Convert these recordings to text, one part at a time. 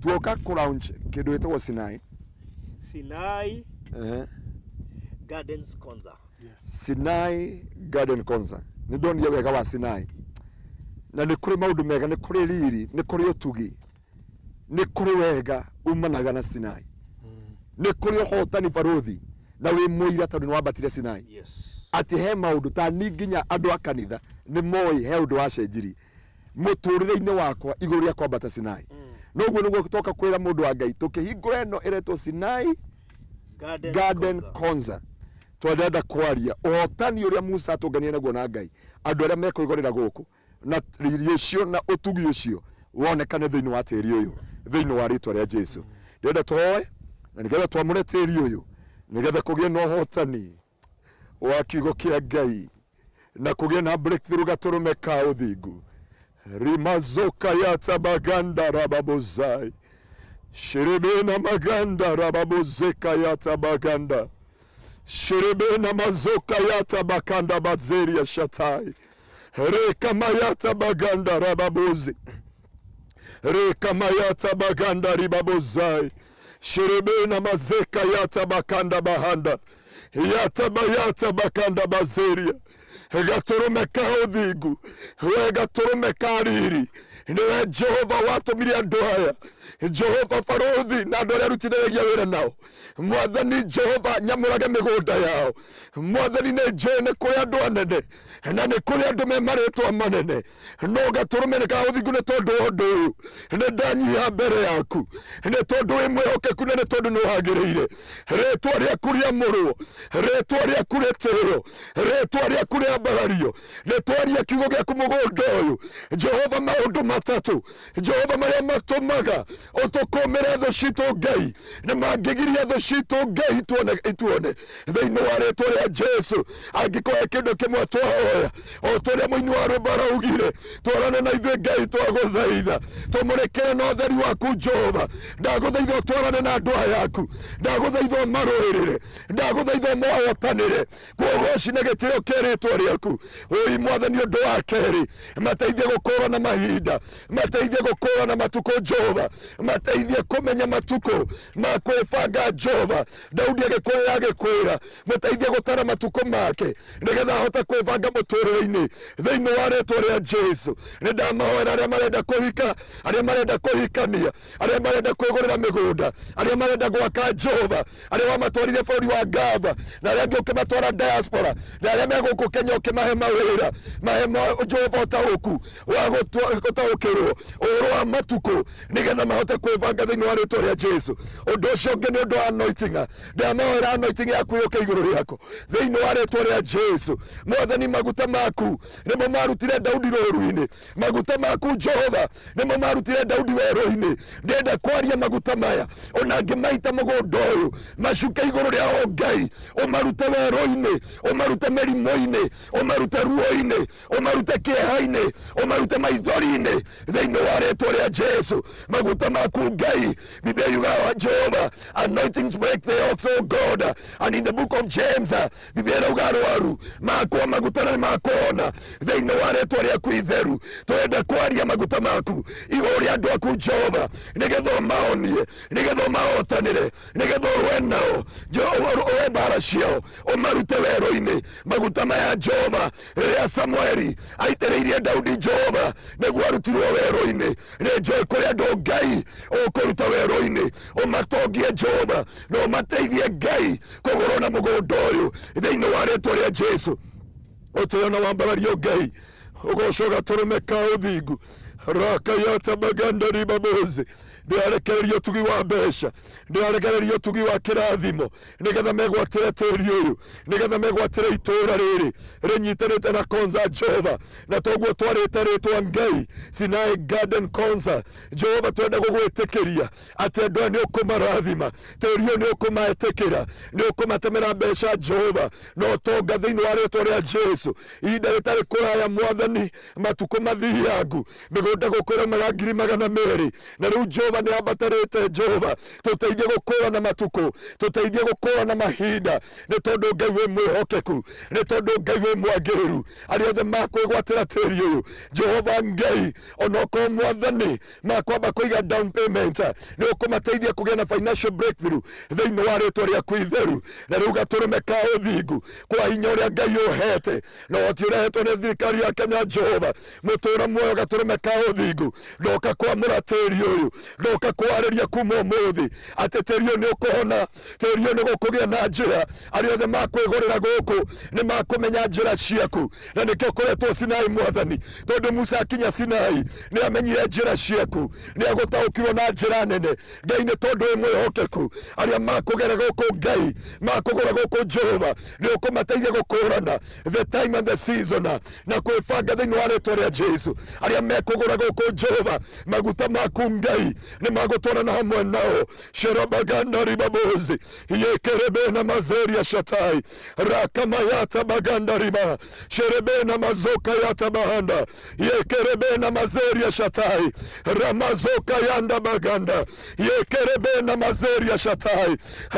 Tuoka kũ launch kĩndũ gĩtagwo Sinai. Sinai Ehe. Gardens Konza. Sinai Garden Konza. Nĩ ndonire wega wa Sinai. Na nĩ kũrĩ maũndũ mega, nĩ kũrĩ riri, nĩ kũrĩ ũtugi, nĩ kũrĩ wega umanaga na Sinai. Nĩ kũrĩ ũhotani barũthi na wĩ mũira tondũ nĩ wambatire Sinai. Yes. Atĩ he maũndũ ta ni nginya andũ a kanitha nĩ moĩ he ũndũ wacenjirie mũtũrĩre-inĩ wakwa igũrũ rĩa kwambata Sinai. Noguo nĩguo toka kwĩra mũndũ wa Ngai tũkĩhingũra ĩno ĩretwo Sinai Garden, Garden Konza. Konza twarenda kwaria ũhotani ũrĩa Musa atũnganire naguo na Ngai andũ arĩa mekwĩgorera gũkũ na riri ũcio na ũtugi ũcio wonekane thĩinĩ wa tĩri ũyũ thĩinĩ wa rĩtwa rĩa Jesu. Ndĩrenda tũhoe na nĩgetha twamũre tĩri ũyũ nĩgetha kũgĩe na ũhotani wa kiugo kĩa Ngai na kũgĩe na breakthrough gatũrũme ka ũthingu rimazoka yatabaganda rababozai shirebena maganda rababozeka yatabaganda shirebena mazoka yatabakanda bazeria shatai rekamayata baganda rababozi rekamayata baganda ribabozai shirebena mazeka yatabakanda bahanda yatabayata bakanda bazeria gatũrũme ka ũthingu we gatũrũme ka riri nĩwe Jehova watũmire andũ aya Jehova barũthi na andũ arĩa arutithanagia wĩra nao Mwathani Jehova nyamũrage mĩgũnda yao Mwathani nĩ njũĩ nĩ kũrĩ andũ anene na nĩ kũrĩ andũ me marĩtwa manene no gatũrũme nĩ ka ũthingu nĩ tondũ wa ũndũ ũyũ nĩ ndanyiha mbere yaku nĩ tondũ wĩ mwĩhokeku na nĩ tondũ nĩ wagĩrĩire rĩtwa rĩaku rĩamũrwo rĩtwa rĩaku rĩtĩo rĩtwa rĩaku rĩambarario nĩ twaria kiugo gĩaku mũgũnda ũyũ Jehova maũndũ matatũ Jehova marĩa matũmaga ũtũkũmĩre thũ citũ Ngai nĩ mangĩgiria thũ citũ Ngai ituone ituone thĩinĩ wa rĩtwa rĩa Jesu angĩkorwo he kĩndũ kĩmwe twahoya o ta ũrĩa mũini wa rwĩmbo araugire twarane na ithuĩ Ngai twagũthaitha tũmũrĩkĩre na ũtheri waku Jehova ndagũthaitha ũtwarane na andũ aya aku ndagũthaitha ũmarũĩrĩre ndagũthaitha ũmahotanĩre kũgoci na gĩtĩo kĩa rĩtwa rĩaku ũi Mwathani ũndũ wa kerĩ mateithie gũkũrana mahinda mateithie gũkũrana matukũ Jehova mateithie kũmenya matukũ ma kwĩbanga Jehova Daudi agĩkwĩra agĩkwĩra mũteithie gũtara matukũ make nĩgetha ahote kwĩbanga mũtũrĩre-inĩ thĩinĩ wa rĩtwa rĩa Jesu nĩ ndamahoera arĩa marenda kũhika arĩa marenda kũhikania arĩa marenda kwĩgũrĩra mĩgũnda arĩa marenda gwaka Jehova arĩa wamatwarire bũrũri wa Gava na arĩa angĩ ũkĩmatwara diaspora na arĩa me gũkũ Kenya ũkĩmahe mawĩra mahe Jehova ũtaũku wa gũtaũkĩrwo ũhoro wa matukũ nĩgetha mahote kwĩbanga thĩinĩ wa rĩtwa rĩa Jesu. Ũndũ ũcio ũngĩ nĩ ũndũ wa anointing, ndamahoera anointing yaku yũke igũrũ rĩako thĩinĩ wa rĩtwa rĩa Jesu. Mwathani, maguta maku nĩmo marutire Daudi rũũru-inĩ, maguta maku Jehova nĩmo marutire Daudi werũ-inĩ. Ndĩrenda kwaria maguta maya ona ngĩmaita mũgũnda ũyũ macuke igũrũ rĩa o Ngai, ũmarute werũ-inĩ, ũmarute mĩrimũ-inĩ, ũmarute ruo-inĩ, ũmarute kĩeha-inĩ, ũmarute maithori-inĩ thĩinĩ wa rĩtwa rĩa Jesu. Maguta maku Ngai, Biblia yugaga Jehova, anointings break the yokes, O God. And in the book of James, Biblia ĩrauga arwaru makwa maguta na nĩmakũhona thĩinĩ wa rĩtwa rĩaku itheru. Tũrenda kwaria maguta maku igũrũ rĩa andũ aku Jehova, nĩgetha ũmahonie, nĩgetha ũmahotanĩre, nĩgetha ũrũe nao, ũrũe mbara ciao, ũmarute werũ-inĩ. Maguta maya Jehova, rĩrĩa Samueli aitĩrĩirie Daudi Jehova nĩguo arutirwo werũ-inĩ, nĩ njũĩ kũrĩ andũ Ngai ũkũruta werũ-inĩ, ũmatongie Jehova na ũmateithie Ngai kũgũrwo na mũgũnda ũyũ thĩinĩ wa rĩtwa rĩa Jesu. Ũtĩo na wambarario Ngai, ũgocwo gatũrũme ka ũthingu rakayata maganda ribabozi. Ndĩrarekereria ũtugi wa mbeca, ndĩrarekereria ũtugi wa kĩrathimo, nĩgetha megwatĩre tĩri ũyũ, nĩgetha megwatĩre itũũra rĩrĩ rĩnyitanĩte na Konza Jehova, na toguo twarĩte rĩtwa Ngai Sinai Garden Konza. Jehova, twenda gũgwĩtĩkĩria atĩ andũ aya nĩ ũkũmarathima, tĩri ũyũ nĩ ũkũmetĩkĩra, nĩ ũkũmatemera mbeca Jehova na ũtonga thĩinĩ wa rĩtwa rĩa Jesu. Ihinda rĩtarĩ kũraya Mwathani, matukũ mathiangu, mĩgũnda Mĩgũnda gũkũ ĩraumaga 200,000 na rĩu Jehova nĩ ambatarĩte. Jehova, tũteithie gũkũrana matukũ, tũteithie gũkũrana mahinda, nĩ tondũ Ngai wĩ mwĩhokeku, nĩ tondũ Ngai wĩ mwagĩrĩru. Arĩa othe makwĩgwatĩra tĩri ũyũ, Jehova Ngai, onokorwo Mwathani makwamba kũiga down payment, nĩ ũkũmateithia kũgĩa na financial breakthrough thĩinĩ wa rĩtwa rĩaku itheru. Na rĩu gatũrũme ka ũthingu kwa hinya ũrĩa Ngai ũhete na ũhoti ũrehetwo nĩ thirikari ya Kenya, Jehova mũtũra muoyo, gatũrũme ka ũthingu, ndoka kwamũra tĩri ũyũ, ndoka kwarĩria kuma ũmũthĩ atĩ tĩri ũyũ nĩ ũkũhona, tĩri ũyũ nĩ gũkũgĩa na njĩra. Arĩa othe makwĩgũrĩra gũkũ nĩ makũmenya njĩra ciaku, na nĩkĩo kũretwo Sinai, Mwathani, tondũ Musa akinya Sinai nĩ amenyire njĩra ciaku, nĩ agũtaũkirwo na njĩra nene. Ngai, nĩ tondũ wĩ mwĩhokeku, arĩa makũgera gũkũ, Ngai, makũgũra gũkũ, Jehova, nĩ ũkũmateithia gũkũrana the time and the season na kwĩbanga thĩinĩ wa rĩtwa rĩa Jesu. Arĩa mekũgũra gũkũ, Jehova, maguta maku, Ngai, nĩ magũtwarana hamwe nao. Sherabaganda ribabozi yekerebena mazeria shatai rakamayata baganda riba sherebena mazoka yata bahanda yekerebena mazeria shatai ramazoka yanda baganda yekerebena mazeria shatai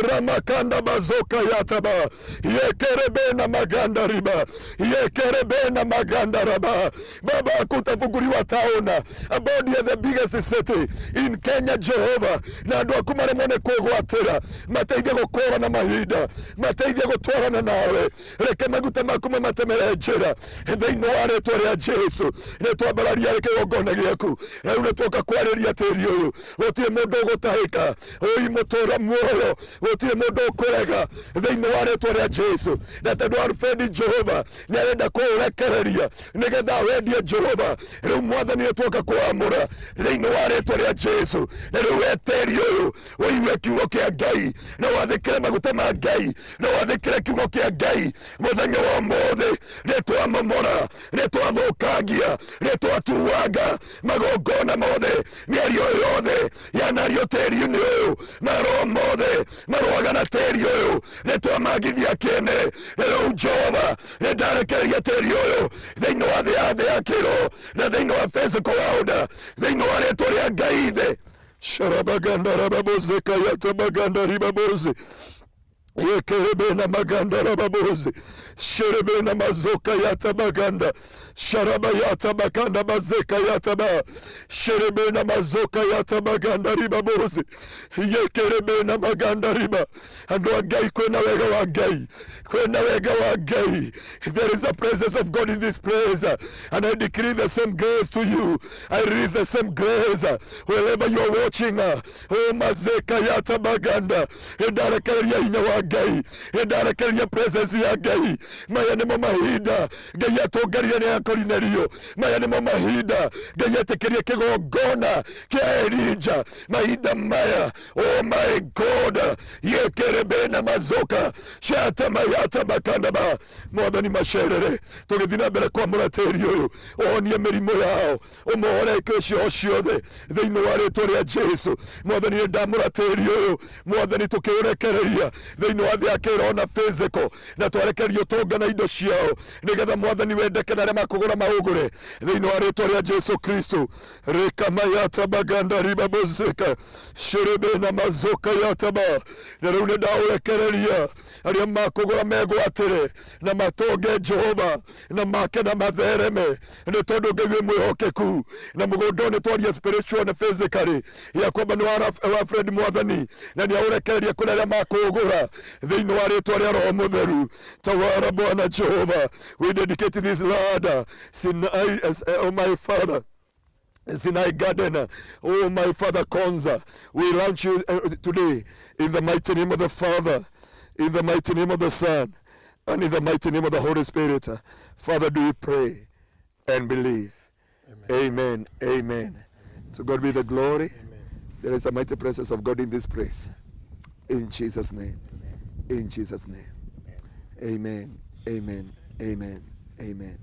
ramakanda bazoka yataba yekerebena maganda riba yekerebena maganda raba. Baba, kutafunguliwa town ambao ndiye the biggest city in Kenya, Jehova, na andũ aku maremwo nĩ kwĩgwatĩra. Mateithie gũkũrana mahinda, mateithie gũtwarana nawe. Reke maguta maku mamatemere njĩra thĩinĩ wa rĩtwa rĩa Jesu. Nĩ twambararia kĩgongona gĩaku na rĩu nĩ tuoka kwarĩria tĩri ũyũ. Gũtirĩ mũndũ ũgũtahĩka ũi mũtũra muoyo, gũtirĩ mũndũ ũkũrega thĩinĩ wa rĩtwa rĩa Jesu. Na tondũ Alfred, Jehova, nĩ arenda kũũrekereria nĩgetha wendie, Jehova, rĩu Mwathani nĩ tuoka kwamũra thĩinĩ wa rĩtwa rĩa Jesu. Na rĩu wetĩri ũyũ ũigue kiugo kĩa Ngai na wathĩkĩre maguta ma Ngai na wathĩkĩre kiugo kĩa Ngai. Mũthenya wa ũmũthĩ nĩ twamomora, nĩ twathũkangia, nĩ twatuanga magongona mothe, mĩario yothe yanario tĩri-inĩ ũyũ, maroho mothe marũaga na tĩri ũyũ nĩ twamagithia kĩene. Na rĩu, Jehova, nĩ ndarekereria tĩri ũyũ thĩinĩ wa thĩ ya kĩroho na thĩinĩ wa physical world thĩinĩ wa rĩtwa rĩa Ngai Ithe. Sharabaganda rababoze kayata baganda ribaboze yekerebena maganda rababoze sherebena mazoka yata baganda sharaba yata bakanda bazeka yataba sherebena mazoka yata baganda ribaboze yekerebena maganda riba. Andũ a Ngai, kwĩna wega wa Ngai, kwĩna wega wa Ngai. There is a presence of God in this place, and I decree the same grace to you. I release the same grace wherever you are watching. Oh, mazeka yata baganda, ndarekereria hinya wa Ngai, ndarekereria presence ya Ngai. Maya nĩmo mahinda Ngai atũngarire nĩ Korinelio. Maya nĩmo mahinda Ngai etĩkĩrie kĩgongona kĩa Elija. Mahinda maya, oh my God, yekerebena mazoka shata mayata bakanda ba. Mwathani, macerere tũgĩthiĩ na mbere kwamũra tĩri ũyũ, ũhonie mĩrimũ yao, ũmohore ikuũ ciao ciothe thĩinĩ wa rĩtwa rĩa Jesu. Mwathani, nĩ ndamũra tĩri ũyũ, Mwathani, tũkĩũrekereria thĩinĩ wa thĩ ya kĩroho na physical, na twarekereria ũtonga na indo ciao, nĩgetha Mwathani wendeke na arĩa makũgũra maũgũre thĩinĩ wa rĩtwa rĩa Jesu Kristo. Rekamayata baganda ribabozeka sherebena mazoka yataba. Na rĩu nĩ ndaũrekereria, arĩa makũgũra megwatĩre na matonge, Jehova, na make na mathereme, nĩ tondũ Ngai wĩ mwĩhokeku. Na mũgũnda ũyũ nĩ twaria spiritual na physically ya kwamba nĩ wa Fred, Mwathani, na nĩ aũrekereria kũrĩ arĩa makũgũra thĩinĩ wa rĩtwa rĩa Roho Mũtheru. Tawara, Bwana Jehova. We dedicate this land, Sinai, as, oh my Father, Sinai Garden. Oh, my Father Konza, we launch you today in the mighty name of the Father, in the mighty name of the Son, and in the mighty name of the Holy Spirit. Father, do we pray and believe. Amen. Amen. To God be the glory. There is a mighty presence of God in this place. In Jesus' name. In Jesus' name. Amen. Amen. Amen. Amen.